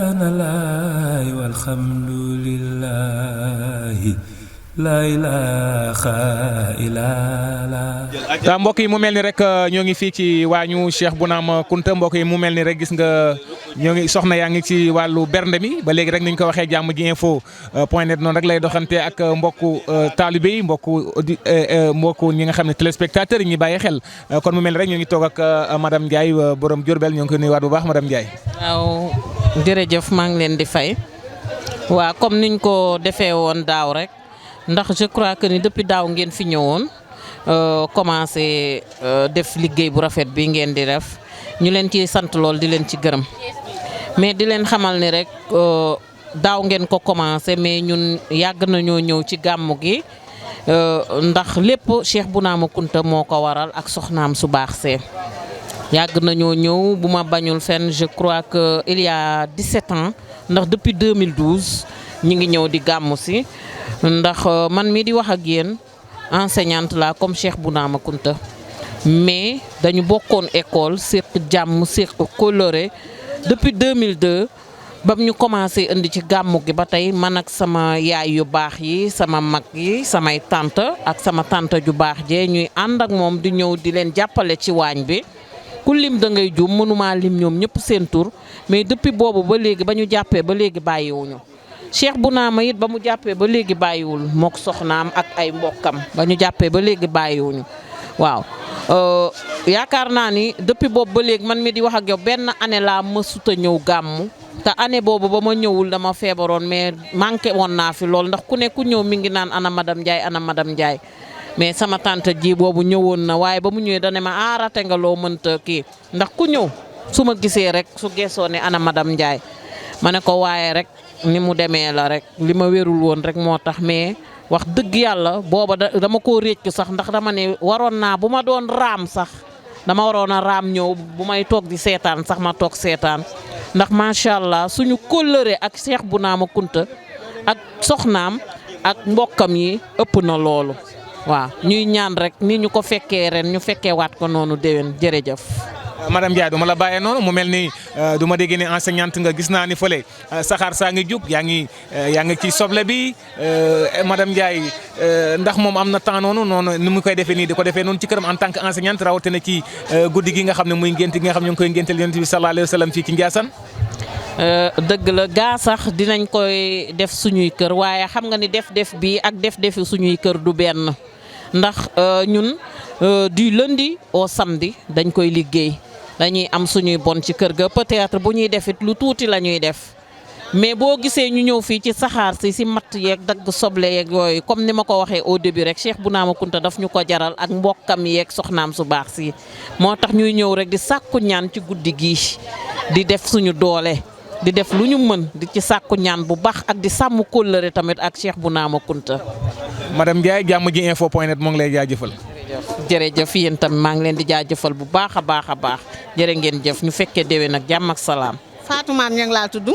subhanallah walhamdulillah la ilaha illallah. mbokk yi mu mel ni rek ñoo ngi fii ci waañu Cheikh Bounama Kounta mbokk yi mu mel ni rek gis nga ñoo ngi soxna yaa ngi ci wàllu bernde mi ba léegi rek ni ñu ko waxee jàmm ji info point net noonu rek lay doxante ak mbokku taalibe yi mbokku ñi nga xam ne téléspectateurs yi ñuy bàyyi xel kon mu mel ni rek ñoo ngi toog ak madame Ndiaye borom Diourbel ñoo ngi koy nuyuwaat bu baax madame Ndiaye. waaw jërëjëf maa ngi leen di fay waa comme niñ ko defee woon daaw rek ndax je crois que ni depuis daaw ngeen fi ñëwoon commencé def liggéey bu rafet bi ngeen di def ñu leen ci sant lool di leen ci gërëm mais di leen xamal ni rek daaw ngeen ko commencé mais ñun yàgg nañoo ñëw ci gàmmu gi ndax lépp Cheikh Bounama Kounta moo ko waral ak soxnaam su baax see yàgg nañoo ñëw bu ma bañul fenn je crois que il y a 17 ans ndax depuis 2012 ñi ngi ñëw di gàmmu si ndax man mii di wax ak yéen enseignante la comme Cheikh Bounama Kounta mais dañu bokkoon école séq jàmm séq coloré depuis 2002 ba ñu commencé indi ci gàmmu gi ba tey man ak sama yaay yu baax yi sama mag yi samay tante ak sama tante ju baax jee ñuy ànd ak moom di ñëw di leen jàppale ci waañ bi ku lim da ngay juum mënumaa lim ñoom ñëpp seen tur mais depuis boobu ba léegi ba ñu jàppee ba léegi bàyyiwuñu Cheikh Bounama it ba mu jàppee ba léegi bàyyiwul mook soxnaam ak ay mbokkam ba ñu jàppee ba léegi bàyyiwuñu waaw yaakaar naa ni depuis boobu ba léegi man mi di wax ak yow benn année laa mësut a ñëw gàmmu te année boobu ba ma ñëwul dama feebaroon mais manqué woon naa fi lool ndax ku ne ku ñëw mi ngi naan ana madame Ndiaye ana madame Ndiaye mais sama tante ji boobu ñëwoon na waaye ba mu ñëwee dane ma aarate nga loo mënta kii ndax ku ñëw su ma gisee rek su geesoo ne ana madame Ndiaye ma ne ko waaye rek ni mu demee la rek li ma wérul woon rek moo tax mais wax dëgg yàlla booba dama koo réccu sax ndax dama ne waroon naa bu ma doon raam sax dama waroon a raam ñëw bu may toog di seetaan sax ma toog seetaan ndax macha allah suñu kóllëre ak Cheikh Bounama Kounta ak soxnaam ak mbokkam yi ëpp na loolu waaw ñuy ñaan rek ni ñu ko fekkee ren ñu fekkee waat ko noonu déwén jërëjëf. madame Ndiaye du ma la bàyyee noonu mu mel ni du ma déggee ne enseignante nga gis naa ni fële saxaar saa ngi jug yaa ngi ci soble bi madame Ndiaye ndax moom am na temps noonu ni mu koy defee nii di ko defee noonu ci këram en tant que enseignante rawatina ci guddi gi nga xam ne muy ngénte gi nga xam ne ñu ngi koy ngénteel yonent bi sallallahu alayhi wa sallam fii ci Ndiassane. dëgg la gaa sax dinañ koy def suñuy kër waaye xam nga ni def bi ak def-defi suñuy kër du benn ndax ñun du lundi au samedi dañ koy liggéey. dañuy am suñuy bon ci kër ga peut-être bu ñuy def it lu tuuti la ñuy def mais boo gisee ñu ñëw fii ci saxaar si matt yeeg dagg soble yeeg yooyu comme ni ma ko waxee au début rek Cheikh Bounama Kounta daf ñu ko jaral ak mbokkam yeeg soxnaam su baax si moo tax ñuy ñëw rek di sàkku ñaan ci guddi gii di def suñu doole di def lu ñu mën di ci sàkku ñaan bu baax ak di sàmm kóllëre tamit ak Cheikh Bounama Kounta. madame Ndiaye jàmm ji info point net moo ngi lay jaajëfal. jërëjëf yéen tamit maa ngi leen di jaajëfal bu baax a baax a baax jërë ngeen jëf ñu fekkee déwén ak jàmm ak salaam. Fatou Mame Niang laa tudd.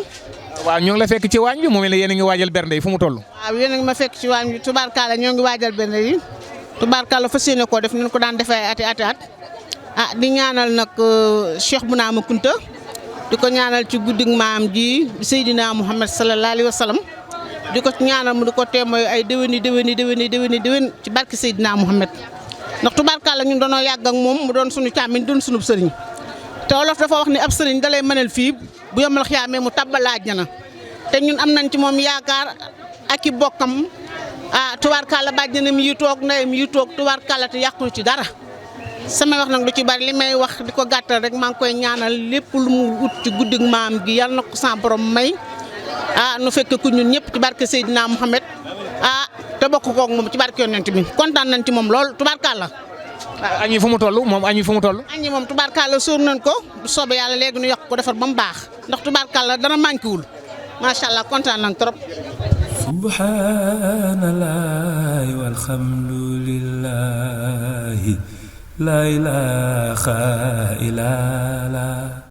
waaw ñoo ngi la fekk ci waañ bi mu mel ne yéen a ngi waajal bernde yi fu mu toll. waaw yéen a ngi ma fekk ci waañ bi tubaarkalla ñoo ngi waajal bernde yi tubaarkalla fas yéene koo def ni ñu ko daan defee ati at di ñaanal nag Cheikh Bounama Kounta di ko ñaanal ci guddig maam ji Seydina Muhammad sallallahu alayhi wa sallam di ko ñaanal mu di ko témoy ay déwéni ci barke Seydina Muhammad ndax tubaarkalla ñun dañoo yàgg ak moom mu doon suñu càmmiñ doon suñu sëriñ te wolof dafa wax ni ab sëriñ dalay mënal fii bu yomal xiyaamee mu tabbal àjjana te ñun am nañ ci moom yaakaar ak i bokkam tubaarkalla bàjjanam yi toog ndeyam yi toog tubaarkalla te yàqul ci dara sama wax nag lu ci bari li may wax di ko gàttal rek maa ngi koy ñaanal lépp lu mu ut ci guddig maam gi yàlla na ko sa borom may nu fekk ku ñun ñëpp ci barke Seydina Muhammad te bokk koog moom ci barke yonent bi kontaan nañ ci moom lool tubaarkalla. waaw añi fu mu toll moom añi fu mu toll. añi moom tubaarkalla sóor nañ ko bu soobee yàlla léegi nu yokk ko defar ba mu baax ndax tubaarkalla dana manqué wul macha allah kontaan nañ trop. subhanallah walhamdulillah la ilaha illallah.